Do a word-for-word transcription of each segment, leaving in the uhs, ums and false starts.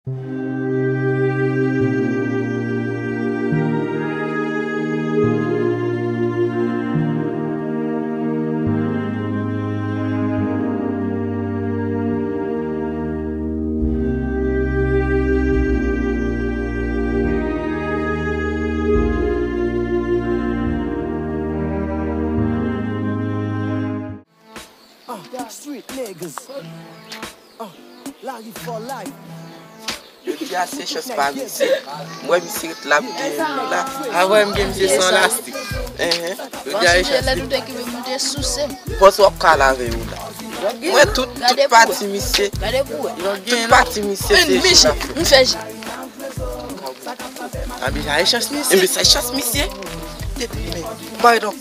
Uh, street niggas. Uh, Larry for life. Yo di a se chans pa misye. M wè misye ret la ap gen la. A vre m gen misye san lastik. Enhen. Yo di a se chans li. Lè nou te kenbe m, nou te souse m. Pòs w ap ka lave ou la. M wè tout, tout pati misye. Gade pou wè. Tout pati misye se chans. M fè j. A men sa e chans misye. E men sa e chans misye. Pardon.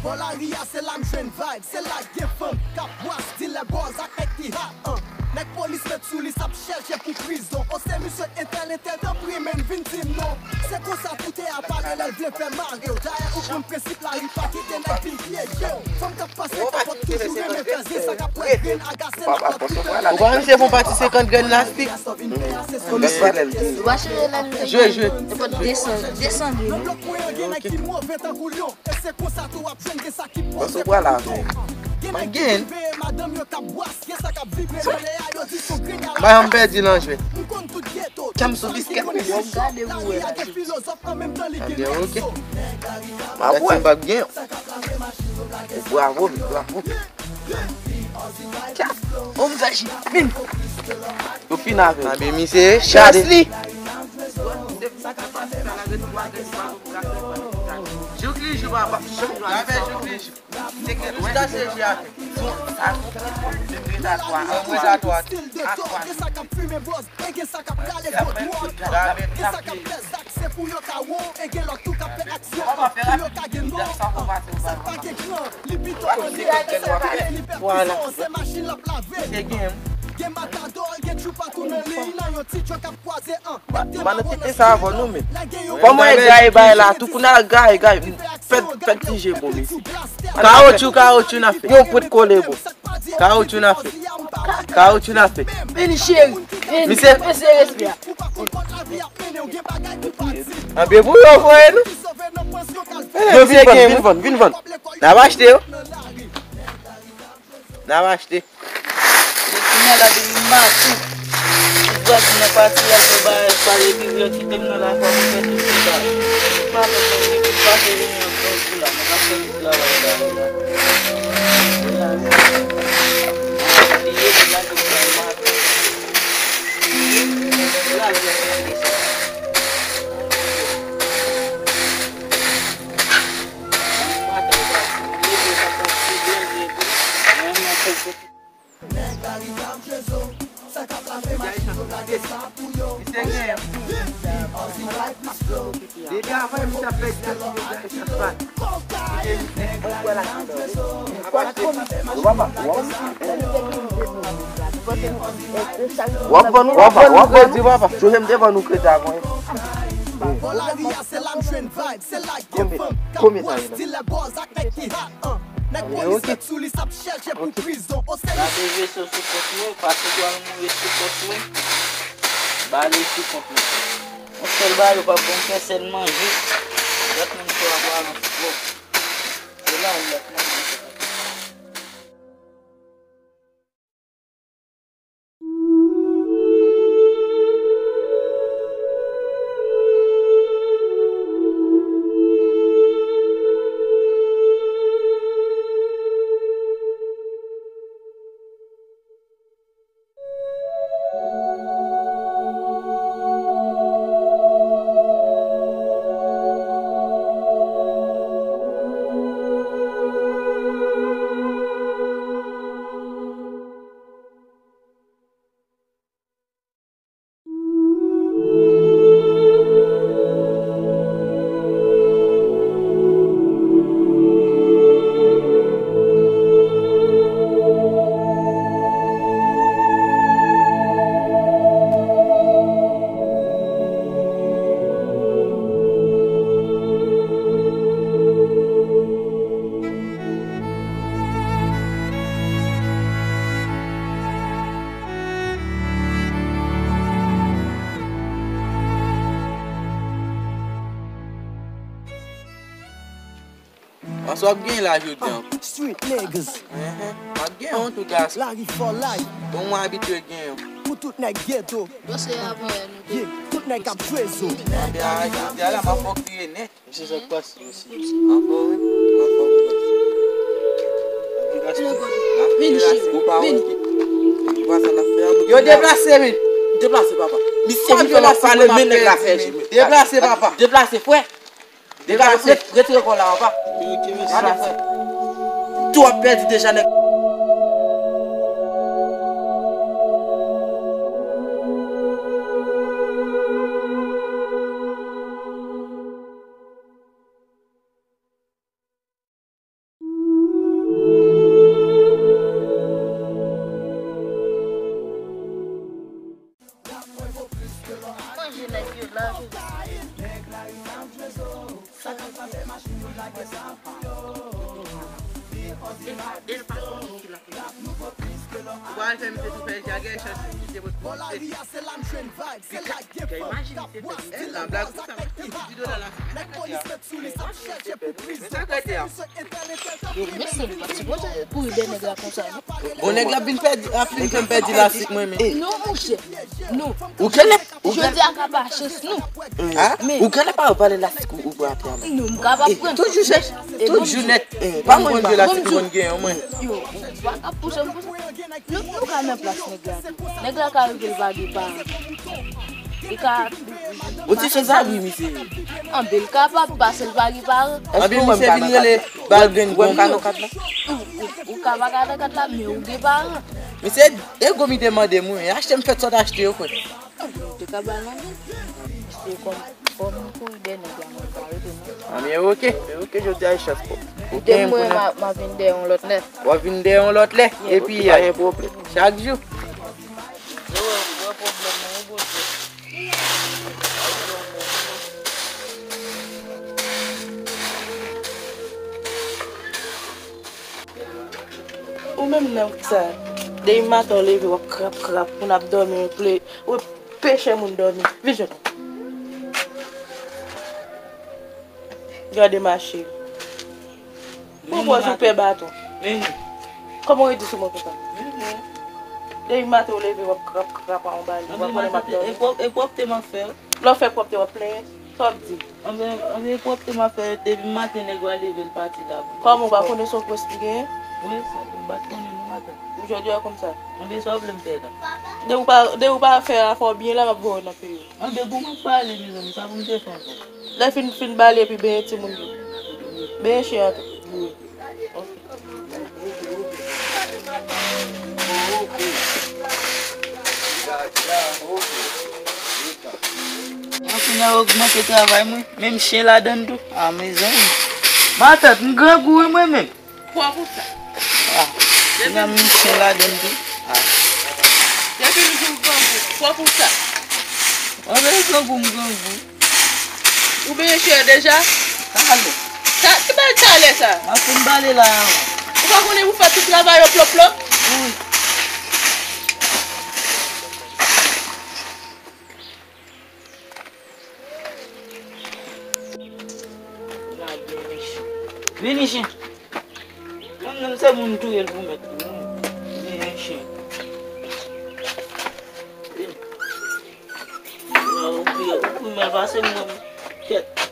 Bò lari a se la m jwenn vibe, se la k gen fanm k ap bwase, dilè bòz ak nèg ki hot, uh. Nèg polis met sou lis ap chèche pou prizon. O se misye entèl, entèl, tanpri men vin di m non. Se konsa pou tè a pale lè l vle fè mare w. Dayè ou konn prensip lari pa kite nèg vin pyeje w. Fanm k ap pase kapòt toujou renmen fè zen, sa k ap wè grenn agase nan kòt. Ou pa misye fon pati senkant grenn lastik. Ou pa chire lè l jwe, jwe. Nenpòt desan, desan grenn. Nan blòk mwen an gen nèg ki move tankou lyon. E se konsa tou w ap jwenn gen sa ki pwoze pou toutan. Pa gen. Bay yon pèdi nan jwèt. Kèm sou biskèt. Gade pou wè. Ebyen, oke. Mwen pa gen. Bravo, bravo. Tcha. Yon vèj. Min. Yo fin avè. Ebyen, misye chans li. Jouk li jou, papa. Jouk li jou. Jouk li jou. Sa se je a fè. Sa se je a twa. An mwen sa twa. A twa. Gen sa k ap fimen bòz, e gen sa k ap rale gwo dwòg. Gen sa k ap fè zak, se pou yo ka won, e gen lòt tou k ap fè aksyon pou yo ka gen non. Sa pa gen kran, li pito annik, se pale, li pè prizon, se machin l ap lave. Gen matadò, gen tchoupa tou nan liy nan yon ti djòk ap kwaze an. Ban nou kite sa avè nou menm. Kòman e gaye bay la, tou kounye a gaye, gaye. Fè, fè ti je bon, mesye. Kawotchou, kawotchou n ap fè. Yon pwet kole bon. Kawotchou n ap fè. Kawotchou n ap fè. Vini, cheri. Vini. Misye. Mesye, respè. Anbe pou yo voye nou. Yo vin vann, vin vann, vin vann. N ap achte yo. N ap achte. Kounye a la depi maten, tout vwazen nan pati al fè bagay, pale pi vre, kite m nan lakay pou fè tout ti bagay. Pa fè konn li, pa fè vini an pran kou la, mwen ka fè tout travay sa yo la. Kounye a, bliye m la depi maten. Lavi a se sa. W ap vann, w ap vann, w ap vann. Chonje m te vann ou kredi avan. Bò lari a se la m jwenn vibe, se la k gen fanm k ap bwase, dilè bòz ak nèg ki hot, uh. Nèg polis met sou lis ap chèche pou prizon. O se la. Lave veso sou kont mwen, pase dwa nou mouye sou kont mwen. Bale sou kont mwen. Yon sèl bale, w p ap bon kè sèl manje. Lòt moun fè w ap alans twòp. Se la ou lòt moun. Sa w ap gen la jodi an? Street niggas. Enhen. M ap gen yon tou gason. Lari for life. Bon, mwen abitye gen yon. Pou tout nèg geto. Bon, se avan yè nou te. Yeah, tout nèg k ap jwe zo. Anben a jodi a la, m ap fè w kriye nèt. Misye sa k pase, mesye? Anfòm, wi. Anfòm, wi. Vini, vini. Ou pa wè ki, ki pase nan fè a? Yo deplase, men. Deplase, papa. Misye vin fè m ap pale, men nèg la fè je, men. Deplase, papa. Deplase, frè. Deplase, retire kò la, papa. Gade, frè. Tou ap pèdi deja, nèg. Manje nèg yo la, jodi. Ou pa al fè misye tou fè jagè, chans misye pot pou misye. Kay imajine se fè misye nan blag konsa. Di dola la. Men sa k rete a. Yo, mesye, nou pa sipoze kouri dèyè nèg la konsa, non. Bon, nèg la ap vin pèdi, ap vin fè m pèdi lasik mwen menm. Non, monchè. Non. Ou genlè, ou genlè. Jodi a ka pa chans nou. Men ou genlè pa pale lasik ou, ou pa pale. Non, m ka pa pran. Toujou chèche, toujou nèt. Pa mwen jwe lasik ou konn genyen, mwen. Yo, ou pa ka pouse m konsa. Nou, nou ka nan plas nèg la. Nèg la ka rive l pa gen paran. Li ka. Ou ti fè sa, wi, misye. Anben, l kapab pase l pa gen paran. Anben, misye vin rele bal grenn gonm. Ou, ou, ou ka pa ka nan kat la, men ou gen paran. Misye, e gwo mi te mande m, wi, achte m fèt sòt achte yo, frè. Ou te ka ba l anpil. Se kòm, kòm nou kouri dèyè nèg la, mwen pa rete non. Anben, oke, oke, jodi a e chans pou ou. Kite m, mwen, m a, m a vin dèyè yon lòt lè. W a vin dèyè yon lòt lè, epi pa gen pwoblèm. Chak jou. Yo wè, wè pwoblèm nan, wi, Bondye. Ou menm nèg sa, depi maten w leve w ap krap krap, moun ap dòmi, w ple, w peche moun dòmi. Vin jwenn mwen. Gade mache. Pou pòz ou pè baton. Kòman w redi sou mwen konsa? Depi maten w leve w ap krap krap a yon bali, w ap konnen m ap dòmi. E pwòpte m ap fè. Lè w fè pwòpte w ap plenyen. Sa w ap di? Anben, anben, pwòpte m ap fè depi maten nèg la leve l pati la. Kòman, ou pa konnen se yon prens li genyen? Wi, sa, m pa t konnen non maten. Jodi a konsa. Anben, sa w vle m fè la? Depi w pa, depi w pa fè afè w byen la, m ap voye w nan peyi w. Anben, pou mwen pale, mezanmi, sa pou m te fè ankò? Lè fin, fin bale epi benyen timoun yo. Benyen chen an tou. Wi. Mwen fin a ogmante travay mwen, menm chen ladann tou. A, mezanmi. Matant, m grangou wi mwen menm. Pwòp ou sa? A, kounya menm chen ladann tou. A. Depi m di w grangou, pwòp ou sa? Anben grangou, m grangou. Ou benyen chen an deja? Talè. Sa, ki bay talè sa? M ap fin bale la avan. Ou pa konnen pou fè tout travay yo plòp plòp? Wi. Vini chen. Mwen menm se moun touye l pou mèt li, mwen menm. Vini chen. Vini. Ou pi, ou pi mal pase mwen, kèt.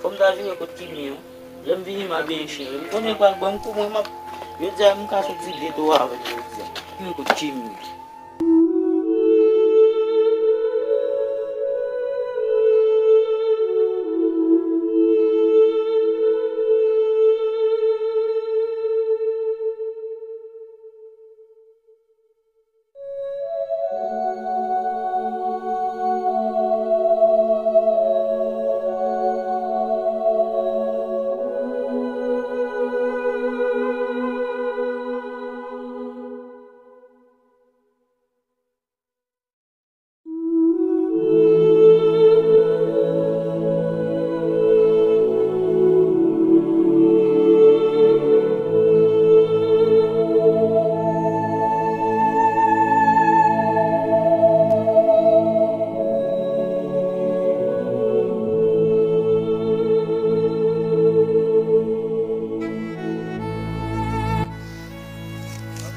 Fò m ta vire kot Kimi an. Lè m vini, m a benyen chen. M konnen pral ban m kou, mwen, m ap, jodi a, m ka soti geto avè l jodi a. Vire kot Kimi.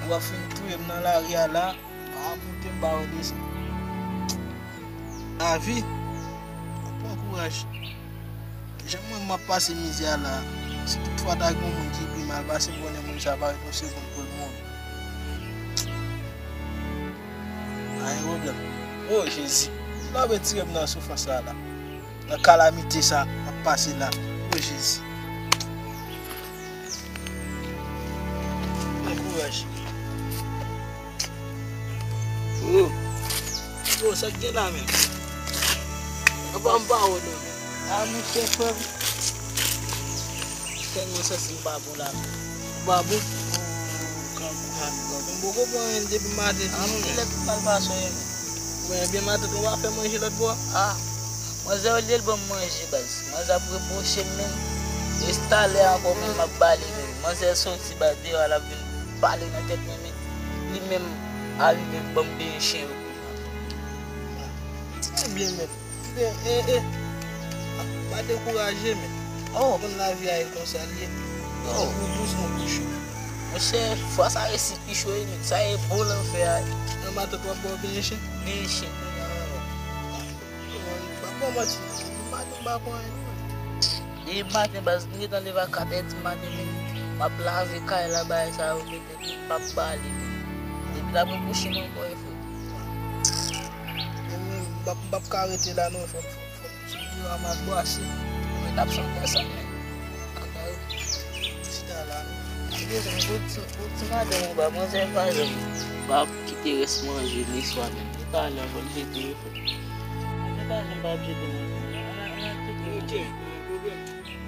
W ap fin touye m nan lari a la. Pa moute m pa w desann. Lavi, pran kouraj. Jan mwen m ap pase mizè a la, si toutfwa ta gen yon moun ki pi mal pase m, konnen moun sa pa ret yon segonn pou l mouri. Pa gen pwoblèm. O Jezi, Bondye retire m nan soufrans sa la, nan kalamite sa m ap pase la. O Jezi. Pran kouraj. Oh. Oh, sa k gen la menm? Apa m pa wè non. A, monchè, frè m. Tèlman santi m pa bon la. Ou pa bon? Oh, kankou. M poko pran anyen depi maten. A, non, men lè tout mal pase w ye menm. Mwen, ebyen, matant ou pa fè manje lòt bò? A, manzè olye l ban m manje, baz. Manzè ap repwoche m menm. Restalè ankò menm m ap ba li menm. Manzè soti baz deyò a l ap vin pale nan tèt mwen menm. Li menm arive ban m benyen chen yo. Ebyen menm. Ebyen, e, e. Pa dekouraje menm. Oh. Ou konn lavi a e konsa l ye. Oh. Ou dous nan bouch ou. Monchè, fwa sa resi pi cho wi menm. Sa e bon lanfè a. Nan matant w ap ba w benyen chen? Benyen chen kounye a menm. Mwen, m pa pran manti non. Depi maten m pa pran anyen non. Depi maten baz, m gentan leve a kat è di maten menm. M ap lave kay la, bagay sa yo, mete m p ap ba li menm. Depi l ap repwoche m ankò, e frè. E mwen, m p ap, m p ap ka rete la non, fò m, fò m sou biro a m al bwase. Mwen t ap chante sa menm. Chita la non. Li bezwen yon ti, yon ti madanm anba, manzè pa janm, pa kite rès manje li swa menm. Li talè ankò, li jete yo. Manzè pa janm pa ap jete manje. An, an, an, tout moun. Ok, pa gen pwoblèm.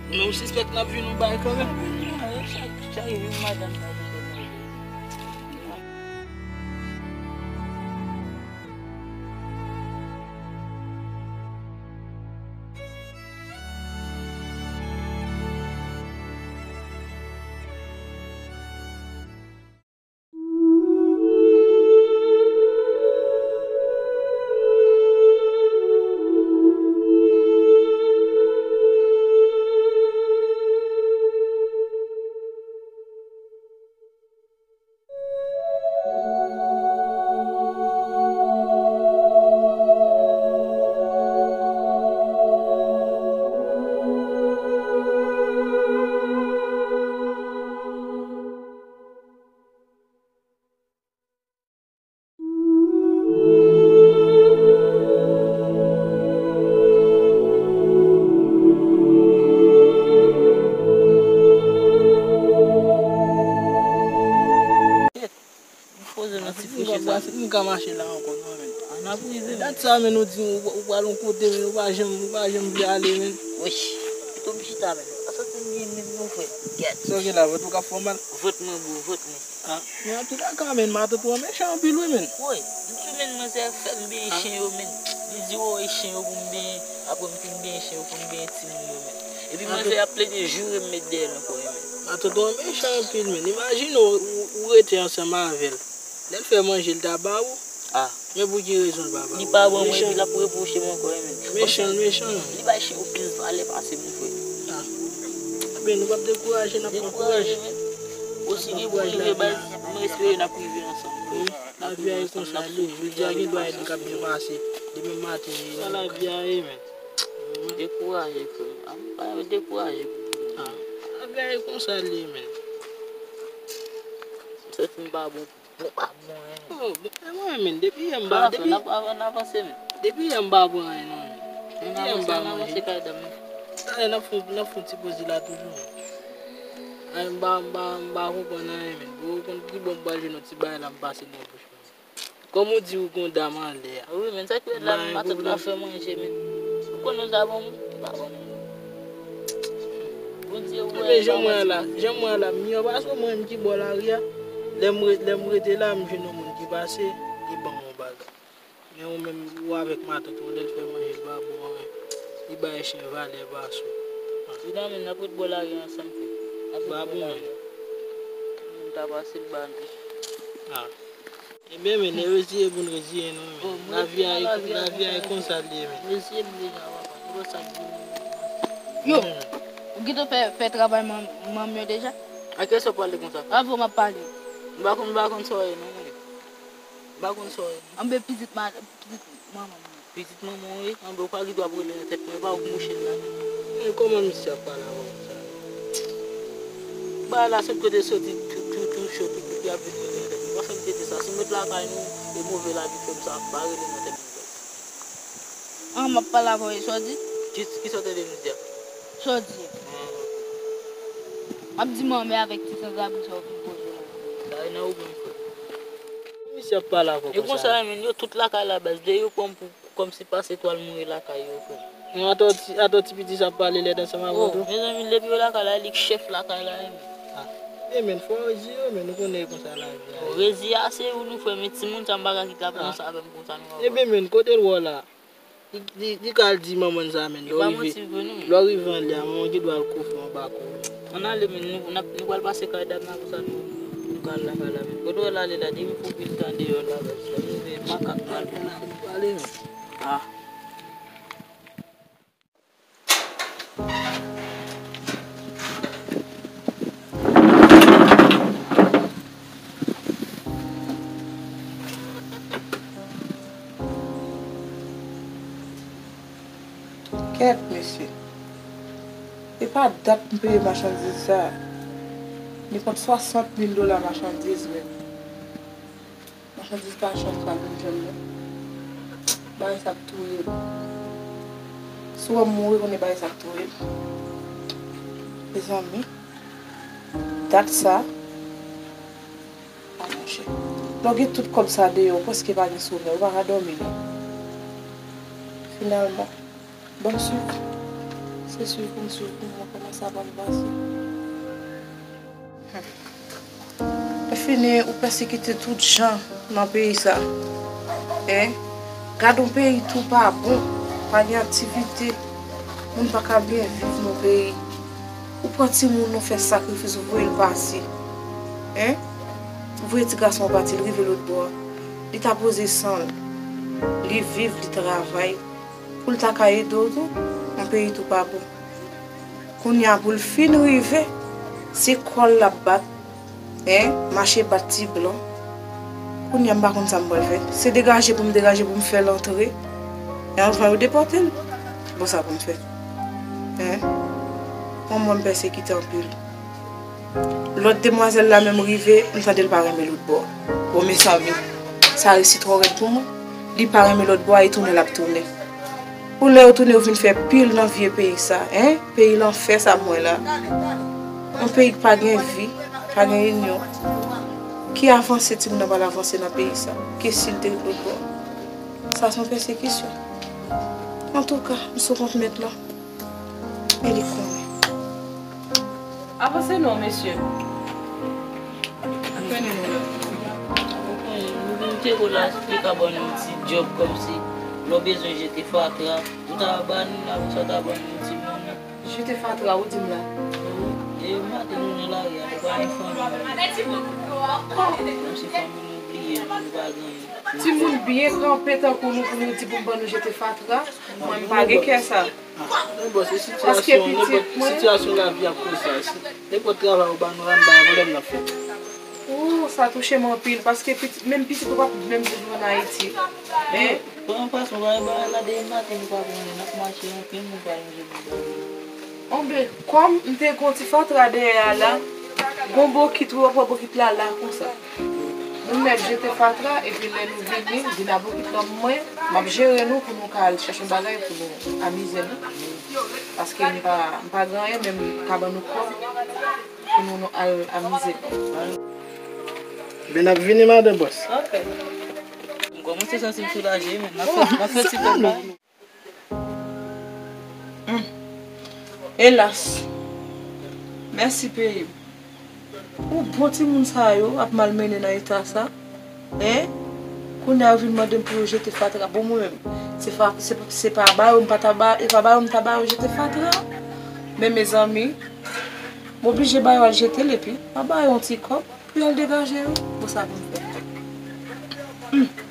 Men ou sispèk n ap jwenn yon bagay kanmenm? Chak, chak jou madanm pa jete manje. M poze nan ti fouche sa. M ka mache la ankò non, men. An ap rive, men. Dat sa, men, ou di ou, ou pral yon kote, men, ou pa janm, ou pa janm vle ale, men. Wi. Tou m chita, men. Sa santi m byen, men, mon frè. Gèt. Sa w gen la, vant ou k ap fè w mal? Vant mwen, bro, vant mwen. A, men an tou ka, men, matant ou an mechan anpil, wi, men. Wi, m di w, men, manzè fè m benyen chen yo, men. Li di, o, e chen yo pou m benyen. Apre m fin benyen chen yo pou m benyen timoun yo, men. Epi manzè ap plede joure m met dèyè l ankò, wi, men. Matant ou an mechan anpil, men. Imajine w, ou, ou rete ansanm avè l. Lè l fè manje, l ta ba ou. A. Men pou ki rezon l pa ba ou? Li pa ban mwen, epi l ap repwoche m ankò, wi, men. Mechan, mechan. Li bay chen yo plis valè pase m, frè. A. Ebyen, nou p ap dekouraje, n ap pran kouraj. Dekouraje, men. Osi gen pou rive, baz, mwen espere n ap rive ansanm, frè. Wi, lavi a e konsa l ye. Jodi a gen dwa e nou k ap byen pase. Demen maten, e... Sa lavi a ye, men. Dekouraje, frè. A, m pa dekouraje. A, lavi a e konsa l ye, men. Sèf m pa bon. Mwen pa bon anyen. Oh, bon, e mwen menm, depi yè m pa, depi, n ap, n ap avanse menm. Depi yè m pa pran anyen non. Depi yè m pa manje. Talè n ap fè, n ap fè yon ti poze la toujou. Ay, m pa, m pa, m pa konprann anyen menm. Bro, ou konn ki bò m pral jwenn yon ti bagay la m pase nan bouch mwen. Kòm ou di ou gon dam anlè a. Wi, men sa ki rèd la, matant la fè manje, men. Ou konn nou ta bon, nou pa bon. Bondye wè. Men jan mwen la, jan mwen la, m miyò paske mwen menm ki bò lari a. Lè m re-, lè m rete la, m jwenn yon moun ki pase, li ban m yon bagay. Men ou menm, ou avèk matant ou, lè l fè manje, l pa bon anyen. Li bay chen valè pase w. Wi, non, men n ap ret bò lari a ansanm, frè. N ap ret bò lari a. Moun ta pase l ba nou. Ah. Ebyen, men, e reziye pou n reziye nou, men. Lavi a, lavi a e konsa l ye, men. Reziye m deja, papa. Se pa sa k di m. Yo, ou gentan fè, fè travay manm, manm yo deja? A kiyès w ap pale konsa? Avè w m ap pale. M pa konn, m pa konn sa w ye non, mwen. M pa konn sa w ye non. Anben pitit ma-, pitit manman m. Pitit manman w ye? Anben ou pa gen dwa pou rele nan tèt mwen, e pa ou k mouche l la. Men kòman misye ap pale avè w konsa? Bagay la sot kote soti, tou, tou, tou cho, tou, tou, tou, ap vin rele nan tèt mwen. Pa fè m tete sa. Si m ret lakay nou, e move lavi fè m sa, pa rele nan tèt mwen. An, m ap pale avè w, e sa w di? Ki, kisa w tande m di a? Sa w di a? M ap di manmi avèk ti zanzabri sa w vin poze la. Sa e nan ou menm frè. Misye ap pale avè w konsa. E konsa menm, yo tout lakay la baz, de yo pran m pou kòmsi pase twal mouri lakay yo frè. Non, atò ti, atò ti piti sa ap pale lèd ansanm avè w tou. Mezanmi, depi yo lakay la, li k chèf lakay la, e men. Ah. E men, fò w reziye w, men nou konnen e konsa lavi a ye. Reziye a se ou nou frè, men timoun sa m pa ka kite l ap ranse avè m konsa nou. Ebyen men, kote l wè w la? Li, li, li ka al di manman l sa, men lè w rive, lè w rive anlè a, manman gen dwa al kouvri w anba kou. Ann ale, men nou, n ap, nou pral pase kay dam nan konsa nou, nou ka al lakay la, men kote w al ale la, depi fou pil tan deyò la, baz, lè m rive, makak pral pran kou pale, men. Ah. Kèt, mesye. E pa dat m peye machandiz sa. Nenpòt swasant mil dola machandiz menm. Machandiz pa chans pa vin jwenn mwen. Bagay sa ap touye m. Si w wè m mouri, konnen bagay sa ap touye m. Mezanmi, dat sa, a monchè. Lè w gen tout kòb sa deyò, w prèske pa gen somèy, ou pa ka dòmi non. Finalman, ban m swiv. Se swiv pou m swiv pou m wè kòman sa pral pase. Fini, ou pèsekite tout jan nan peyi sa. Hein? Gad yon peyi tou pa bon, pa gen aktivite, moun pa ka byen viv nan peyi. Ou pran timoun ou fè sakrifis, ou voye l pati. Hein? Ou voye ti gason an pati, l rive lòt bò a. Li ta poze san l. Li viv, li travay. Pou l ta ka ede w tou, yon peyi tou pa bon. Kounye a pou l fin rive, se kò l l ap bat, en, mache bat ti blan. Kounye a m pa konn sa m pral fè. Se degaje pou m degaje pou m fè l antre, e anvan yo depòte l. Bon, sa pou m fè. En, manman m pèsekite anpil. Lòt demwazèl la menm rive, m tande l pa renmen lòt bò. Bon, mezanmi, sa resi twò rèd pou mwen. Li pa renmen lòt bò a, e tounen l ap tounen. Pou lè yo tounen, yo vin fè pil nan vye peyi sa, en? Peyi lanfè sa m wè la. Yon peyi k pa gen vi, pa gen inyon. Ki avanse timoun nan pral avanse nan peyi sa? Ke si l te ret lòt bò? Sa se yon pèsekisyon. Antouka, m sou kont mèt la. E li konnen. Avanse non, mesye. Ou konnen nou la. Ou konnen, nou vin te kou la, li ka ban nou yon ti djòb kòmsi lè w bezwen jete fatra, ou ta ban nou la, ou sa ta ban nou yon ti moun. Jete fatra, ou di m la. E maten nou nan lari a, nou pa gen fanmi. Kòmsi fanmi nou bliye nou, nou pa gen anyen. Timoun byen kanpe tankou nou pou nou di pou m ban nou jete fatra, mwen m pa gen kè sa. Ah, men bon, se sitiyasyon, nenpòt sitiyasyon lavi ap konsa. Si nenpòt travay ou ba nou la, m pa gen pwoblèm n ap fè. Ooh, sa touche m anpil, paske pitit, menm pitit ou p ap menm viv ann Ayiti. Men, pran fason, bagay bagay la depi maten nou pa konnen, n ap mache anpil, nou pa yon je nou ba. Anben, kòm m te gen yon ti fatra dèyè a la, gon bokit, wi, w ap wè bokit la la konsa. Nou mèt jete fatra, epi lè nou vini, vin a bokit lan mwen, m ap jere nou pou nou ka al chèche yon bagay pou nou amize nou. Paske m pa, m pa gen anyen, men m ka ban nou kòb pou nou, nou al amize nou. Men n ap vini, madan bòs. Ok. M kòmanse santi m soulaje, men n ap fè, n ap fè ti kòb la. Hmm. Elas. Mèsi, peyi m. Ou bon timoun sa yo ap malmennen nan eta sa. Hein? Kounye a yo vin mande m pou yo jete fatra. Bon, mwen menm, se fa-, se, se pa ba yo m pa ta ba, e pa ba yo m ta ba yo jete fatra. Men, mezanmi, m oblije ba yo al jete l, epi m ap ba yo yon ti kòb pou y al degaje yo. Bon, sa pou m fè. Hmm.